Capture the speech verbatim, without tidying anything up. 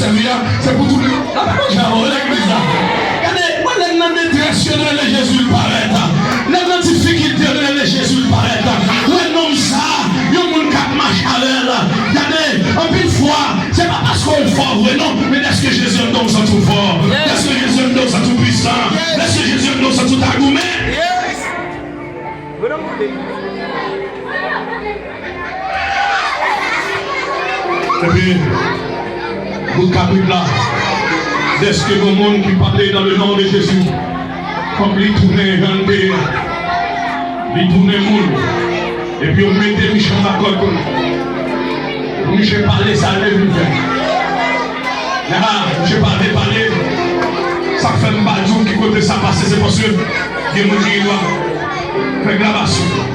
Sèvi a, se pou tout moun. N ap manje avè w legliz la. Gade, mwen, lè m nan detrès, yo rele Jezi, l parèt. Lè m nan difikilte, yo rele Jezi, l parèt. Wè nonm sa, yon moun k ap mache avè l. Gade, anpil fwa, se pa paske w fò vre, non, men dèske Jezi anndan w, w santi w fò. Dèske Jezi anndan w, w santi w pwisan. Dèske Jezi anndan w, w santi w ta goumen. Epi, bout kabrit la, dèske gon moun ki pale dans le nom de Jésus, fòk li tounen jan l te ye a. Li tounen moun. Epi yo mete misye anba kòd pou l. Misye pale sa l te vin fè. Misye pa vle pale. Sa k fè m pa di w ki kote sa pase, se paske gen moun ki gen dwa fè gramasyon.